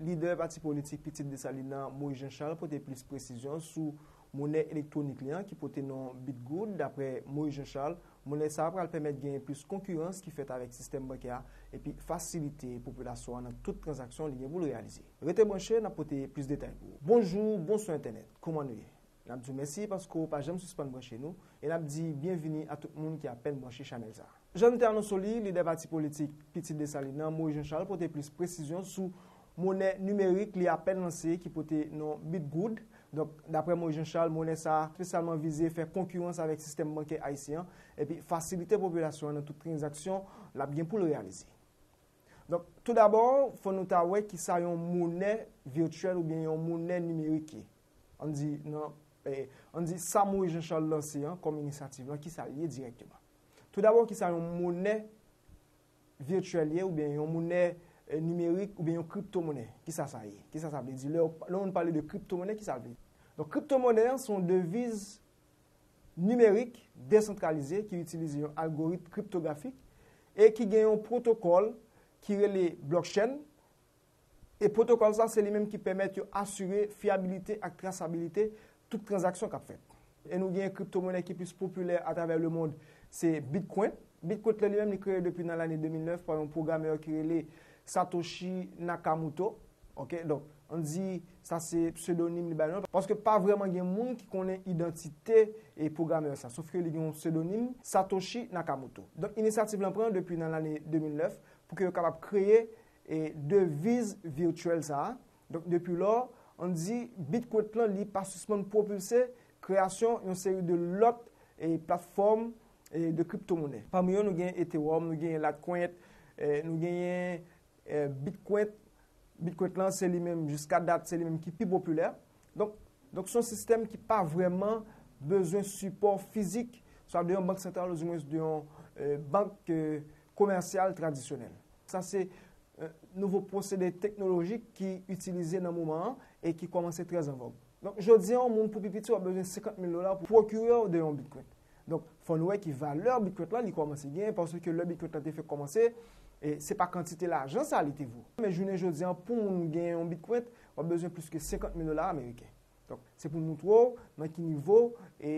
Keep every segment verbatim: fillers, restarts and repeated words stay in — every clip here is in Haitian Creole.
Lidè pati politik Pitit Desalin nan, Moïse Jean Charles, pote plis presizyon sou monè elektwonik li an ki pote non Bitgoud. Daprè Moïse Jean Charles, monè sa a pral pèmèt genyen plis konkirans ki fèt avèk sistèm bankè a epi fasilite popilasyon an nan tout tranzaksyon li gen pou l reyalize. Rete branche, n ap pote plis detay pou ou. Bonjou, bonswa entènèt, kòman nou ye? N ap di w mèsi paske w pa janm sispann branche nou, e n ap di byenvini a tout moun ki apèn branche chanèl sa a. Jan nou te anonse w li, lidè pati politik Pitit Desalin nan, Moïse Jean Charles, pote plis presizyon sou monè nimerik li apèn lanse ki pote non Bitgoud. Donk, daprè Moïse Jean Charles, monè sa a espesyalman vize fè konkirans avèk sistèm bankè ayisyen an epi fasilite popilasyon an nan tout tranzaksyon l ap gen pou l reyalize. Donk, toudabò, fò nou ta wè kisa yon monè vityèl oubyen yon monè nimerik ye. Ann di, nan, eh, ann di sa Moïse Jean Charles lanse an kòm inisyativ lan, kisa l ye dirèkteman. Toudabò, kisa yon monè vityèl ye oubyen yon monè, eh, nimerik oubyen yon kriptomonè? Kisa sa ye? Kisa sa vle di? Lè, lè yon moun pale de kriptomonè, kisa l vle di? Donk, kriptomonè an se yon deviz nimerik desantralize ki itilize yon algorit kriptografik e ki gen yon pwotokòl ki rele blockchain. E pwotokòl sa, se li menm ki pèmèt yo asire fyabilite ak trasabilite tout tranzaksyon k ap fèt. E nou gen kriptomonè ki plis popilè atravè lemond, se Bitcoin. Bitcoin la li menm, li kreye depi nan lane de mil nèf pa yon pwogramè ki rele Satoshi Nakamoto. Ok, donk, ann di sa se psedonim li bay non, paske pa vrèman gen moun ki konnen idantite e pwogramè sa, sof ke li gen yon psedonim, Satoshi Nakamoto. Donk, inisyativ lan pran depi nan lane de mil nèf pou ke yo kapab kreye e deviz vityèl sa a. Donk, depi lò, ann di Bitcoin lan, li pa sispann pwopilse kreyasyon yon seri de lòt e platfòm e de kriptomonè. Pami yo, nou gen Ethereum, nou gen Litecoin, e nou genyen e Bitcoin. Bitcoin lan, se li menm, jiska dat, se li menm ki pi popilè. Donk, donk se yon sistèm ki pa vrèman bezwen sipò fizik, swa de yon bank santral, oudimwens de yon e bank e komèsyal tradisyonèl. Sa se e nouvo pwosede teknolojik ki itilize nan moman an e ki kòmanse trè an vòg. Donk, jodi a, yon moun pou pi piti, w ap bezwen senkant mil dola pou pwokire w de yon Bitcoin. Donk, fò nou wè ki valè Bitcoin lan li kòmanse genyen, paske lè Bitcoin lan te fèk kòmanse, e se pa kantite lajan sa li te vo. Men jounen jodi a, pou moun gen yon Bitcoin, w ap bezwen plis ke senkant mil dola ameriken. Donk, se pou n moutre w nan ki nivo e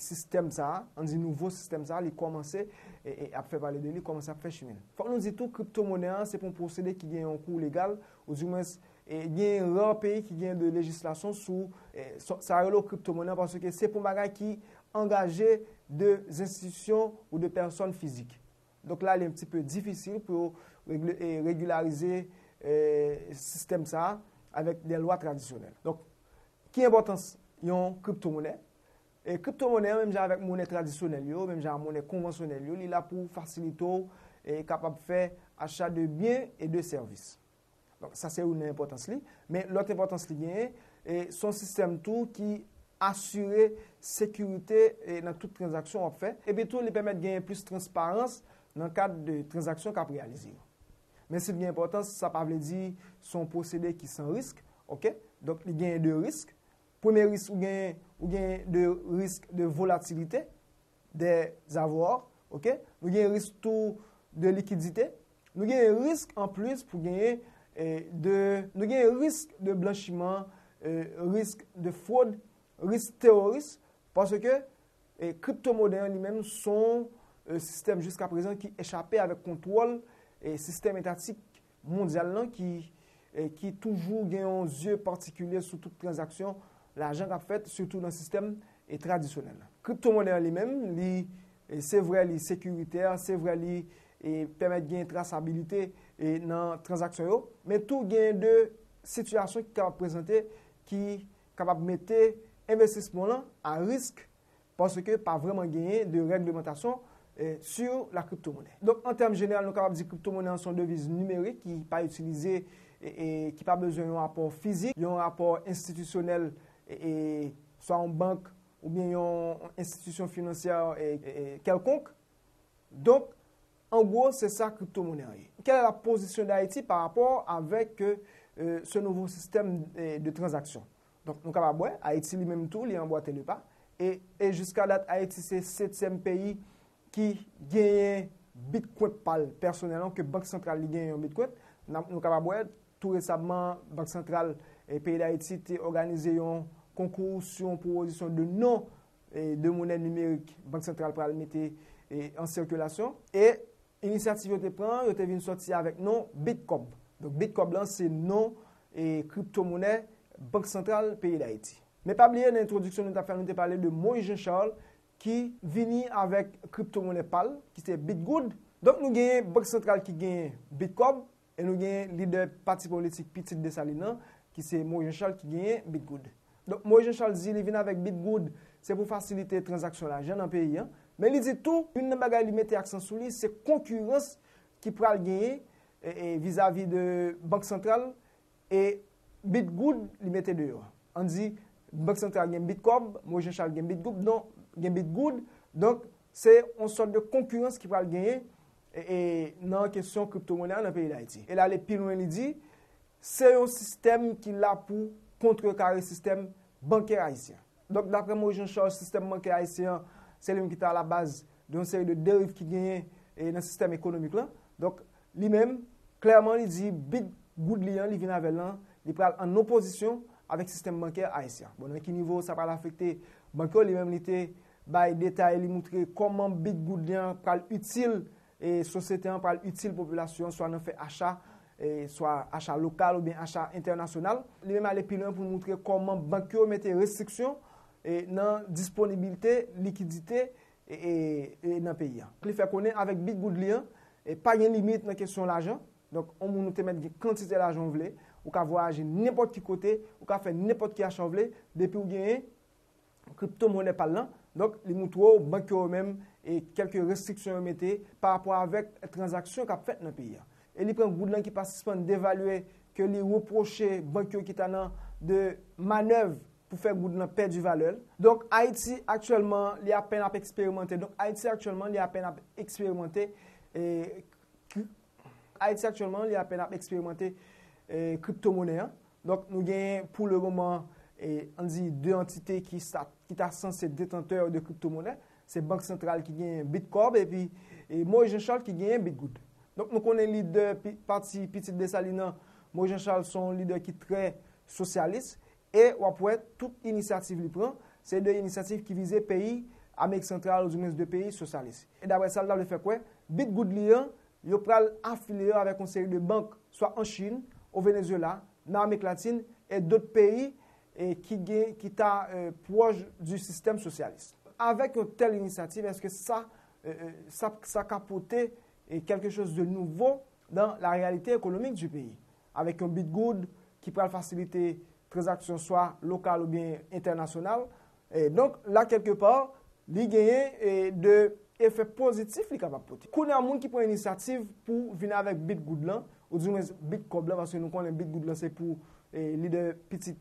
sistèm sa a, ann di nouvo sistèm sa a, li kòmanse e, e ap fè pale de li, kòmanse ap fè chimen l. Fòk nou di tou, kriptomonè an, se pa yon pwosede ki gen yon kou legal, oudimwens, e gen ra peyi ki gen de lejislasyon sou e sa, sa yo rele kriptomonè an, paske se pa yon bagay ki angaje de enstitisyon ou de pèsòn fizik. Donk la, li un petit peu difisil pou yo regle, e, regilarize e sistèm sa a avèk de lwa tradisyonèl. Donk, ki enpòtans yon kriptomonè? E kriptomonè an, menm jan avèk monè tradisyonèl yo, menm jan ak monè konvansyonèl yo, li la pou fasilite w e kapab fè acha de byen e de sèvis. Donk, sa se youn nan enpòtans li. Men lòt enpòtans li genyen, e se yon sistèm tou ki asire sekirite e nan tout tranzaksyon w ap fè. Epi tou, li pèmèt genyen plis transparans nan kad de tranzaksyon k ap reyalize yo. Men si l gen enpòtans, sa pa vle di se yon pwosede ki san risk, ok? Donk, li genyen de risk. Premye risk ou genyen, ou genyen de risk de volatilite des avoirs, ok? Nou gen risk tou de likidite. Nou gen risk anplis pou genyen e de, nou gen risk de blanchiman, e risk de fwod, risk teworis, paske e kriptomonè an li menm se yon e sistèm jiska prezan ki echape avèk kontwòl e sistèm etatik mondyal lan ki, e, ki toujou gen yon zye patikilye sou tout tranzaksyon lajan k ap fèt, sitou nan sistèm e tradisyonèl la. Kriptomonè an li menm, li, e, se vre li sekiritè, se vre li e pèmèt gen trasabilite e nan tranzaksyon yo, men tou gen de sitiyasyon ki kapab prezante ki kapab mete envestisman lan a risk paske pa vrèman genyen de règlemantasyon e sur la crypto-monnaie. Donk, an tèm jeneral, nou kapab di kriptomonè an se yon deviz nimerik ki pa itilize e, e ki pa bezwen yon apò fizik, yon apò enstitisyonèl e, e swa yon bank oubyen yon enstitisyon finansyè e, e, e kèlkonk. Donk, an gwo, se sa kriptomonè an ye. Quelle est la position d'Haïti par rapport avec e, ce nouveau système e, de transaction? Donk, nou kapab wè, Ayiti li menm tou, li anbwate le pa. E, e jiska dat, Ayiti se setyèm peyi ki genyen Bitcoin pa l pèsonèl, ke Bank Santral li genyen yon Bitcoin. N ap, nou kapab wè, Tou resamman, Bank Santral e peyi Dayiti te òganize yon konkou sou yon pwopozisyon de non e de monè nimerik Bank Santral pral mete e an sikilasyon. E inisyativ yo te pran, yo te vin sòti avèk non Bitcob. Donk, Bitcob lan se non e kriptomonè Bank Santral peyi Dayiti. Men pa bliye, nan entwodiksyon nou t ap fè, nou te pale de Moïse Jean Charles ki vini avèk kriptomonè pa l, ki se Bitgoud. Donk, nou genyen Bank Santral ki genyen Bitcob, e nou genyen lidè pati politik Pitit Desalin nan, ki se Moïse Jean Charles, ki genyen Bitgoud. Donk, Moïse Jean Charles di li vin avèk Bitgoud, se pou fasilite tranzaksyon lajan nan peyi an. Men li di tou, youn nan bagay li mete aksan sou li, se konkirans ki pral genyen e, e, vizavi de Bank Santral e Bitgoud li mete deyò. Ann di, Bank Santral gen Bitcob, Moïse Jean Charles gen Bitgoud, non, gen Bitgoud. Donk, se yon sòt de konkirans ki pral genyen e, e, nan kesyon kriptomonè a nan peyi Dayiti. E l ale pi lwen, li di, se yon sistèm ki la pou kontrekare sistèm bankè ayisyen. Donk, daprè Moïse Jean Charles, sistèm bankè ayisyen an, se li menm ki ta alabaz de yon seri de deriv ki genyen e, nan sistèm ekonomik lan. Donk, li menm, klèman, li di Bitgoud li an, li vin avè l lan, li pral an opozisyon avèk sistèm bankè ayisyen. Bon, nan ki nivo sa pral afekte bank yo, li menm li te bay detay, li moutre kòman Bitgoud li an pral itil e sosyete an, pral itil popilasyon an, swa nan fè acha, e swa acha lokal oubyen acha entènasyonal. Li menm ale pi lwen pou l moutre kòman bank yo mete restriksyon e nan disponibilite likidite e, e, e nan peyi a. Li fè konnen avèk Bitgoud li an, e pa gen limit nan kesyon lajan. Donk, yon moun ou te mèt gen kantite lajan w vle, ou ka vwayaje nenpòt ki kote, ou ka fè nenpòt ki acha w vle, depi w genyen kriptomonè pa l lan. Donk, li moutre w bank yo menm e kèlke restriksyon yo mete pa rapò avèk tranzaksyon k ap fèt nan peyi a. E li pran goud lan ki pa sispann devalye, ke li repwoche bank yo ki ta nan de manèv pou fè goud lan pèdi valè l. Donk, Ayiti aktyèlman, li apèn ap eksperimante. Donk, Ayiti aktyèlman, li apèn ap eksperimante e, kri- Ayiti aktyèlman, li apèn ap eksperimante e, kriptomonè an. Donk, nou genyen pou le moman, e, ann di, de antite ki sa, ki ta sanse detantè de kriptomonè. Se Bank Santral ki genyen Bitcob epi e, Moïse Jean Charles ki genyen Bitgoud. Donk, nou konnen lidè pi- pati Pitit Desalin nan, Moïse Jean Charles, se yon lidè ki trè sosyalis. E w ap wè tout inisyativ li pran, se de inisyativ ki vize peyi Amerik Santral, oudimwens de peyi sosyalis. E daprè sa l ta vle fè kwè, Bitgoud li an, yo pral afilye yo avèk yon seri de bank, swa an Chin, o Venezuela, nan Amerik Latin, e dòt peyi e ki gen, ki ta e, pwòch di sistèm sosyalis. Avèk yon tèl inisyativ, èske sa, e, e, sa, sa ka pote e, quelque chose de nouveau dans la réalité économique du pays? Avèk yon Bitgoud ki pral fasilite tranzaksyon swa lokal oubyen entènasyonal. E donk, la, kèlkepa, li genyen e, de efè pozitif li kapab pote. Kounye a, moun ki pran inisyativ pou vin avèk Bitgoud lan, oudimwens Bitcob lan, paske nou konnen Bitgoud lan se pou e, lidè Pitit,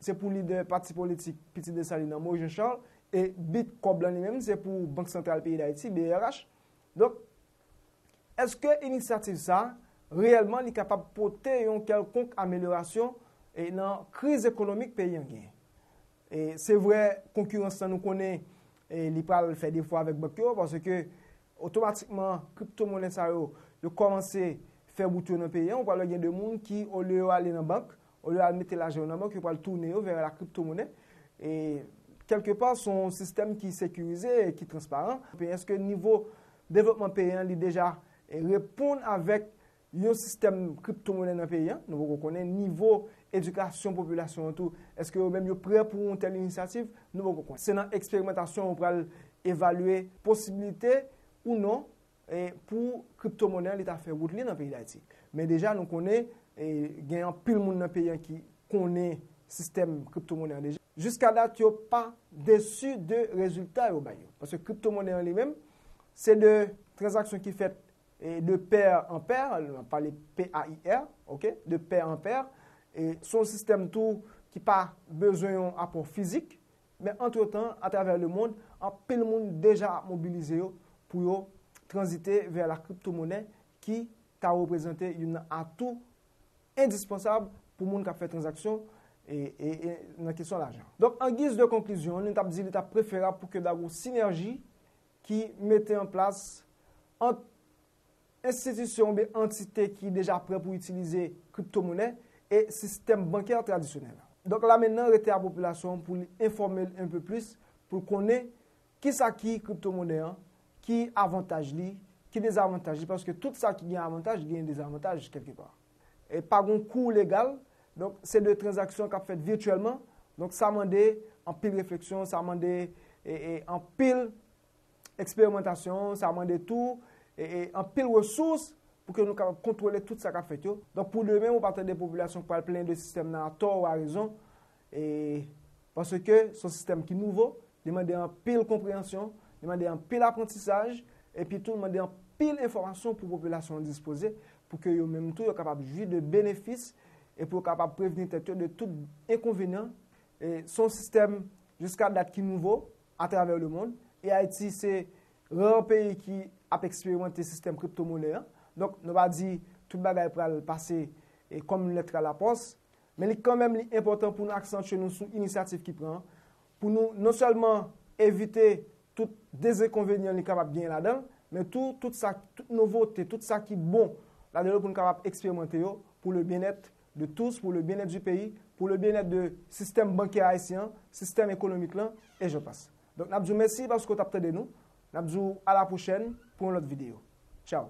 se pou lidè pati politik Pitit Desalin nan, Moïse Jean Charles, e Bitcob lan li menm, se pou Bank Santral peyi Dayiti, B R H. Donk, èske inisyativ sa a, reyèlman, li kapab pote yon kèlkonk amelyorasyon e, nan kriz ekonomik peyi an genyen? E se vre, konkirans lan, nou konnen, e li pral fè defo avèk bank yo, paske otomatikman, kriptomonè sa yo, yo kòmanse fè wout yo nan peyi an. Ou pral wè gen de moun ki, olye yo ale nan bank, olye yo al mete lajan yo nan bank, yo pral tounen yo vè la kriptomonè. E kèlkepa, se yon sistèm ki sekirize e ki transparan. Epi, èske nivo devlopman peyi an, li deja e, reponn avèk yon sistèm kriptomonè nan peyi an? Nou poko konnen nivo edikasyon popilasyon an tou. Èske yo menm yo prè pou yon tèl inisyativ? Nou poko konnen. Se nan eksperimantasyon yo pral evalye posibilite ou non e, pou kriptomonè an li ta fè wout li nan peyi Dayiti. Men deja, nou konnen e, gen anpil moun nan peyi an ki konnen sistèm kriptomonè an deja. Jiska dat, yo pa desi de rezilta yo bay yo. Paske kriptomonè an li menm, se de tranzaksyon ki fèt e, de pair en pair, n ap pale P A I R, ok, de pair en pair. E se yon sistèm tou ki pa bezwen yon apò fizik, men antretan, atravè lemonn, anpil moun deja ap mobilize yo pou yo tranzite vè la kriptomonè ki ta reprezante youn nan atou endispansab pou moun k ap fè tranzaksyon e, e, e nan kesyon lajan. Donk, an giz de konklizyon, nou t ap di li t ap preferab pou ke Dago Sinerji ki mete an plas ant enstitisyon oubyen antite ki deja prè pou itilize kriptomonè e sistèm bankè tradisyonèl. Donk la mennan rete a popilasyon pou li enfòme l un peu plus, pou l konnen kisa ki kriptomonè an, ki avantaj li, ki dezavantaj li, paske tout sa ki gen avantaj gen dezavantaj kèlkepa. E pa gen kou legal, donk se de tranzaksyon k ap fèt vityèlman, donk sa mande anpil refleksyon, sa mande e, e, anpil eksperimantasyon, sa mande tou e, e, anpil resous pou ke nou kapab kontwole tout sa k ap fèt yo. Donk pou demen, ou pa tande popilasyon k pral plenyen de sistèm nan atò ou arezon, e, paske se yon sistèm ki nouvo, li mande anpil konpreyansyon, li mande anpil aprantisaj, epi tou li mande anpil enfòmasyon pou popilasyon an dispoze, pou ke yo menm tou yo kapab jwi de benefis e pou yo kapab prevni tèt yo de tout enkonvenyan. E se yon sistèm jiska dat ki nouvo atravè lemonn, e Ayiti se rare peyi ki ap eksperimante sistèm kriptomonè an. Donk nou pa di tout bagay pral pase e kòm lèt a la pòs, men li kanmenm li enpòtan pou nou aksantye nou sou inisyativ ki pran an, pou nou non sèlman evite tout dezenkonvenyan li kapab genyen ladan l, men tou tout sa, tout nouvote, tout sa ki bon ladan yo pou nou kapab eksperimante yo pour le bien-être de tous, pour le bien-être du pays, pour le bien-être de sistèm bankè ayisyen an, sistèm ekonomik lan, e j'en passe. Donk n ap di w mèsi paske w t ap tande nou. N ap di w a la pwochèn pou yon lòt videyo. Tchaw.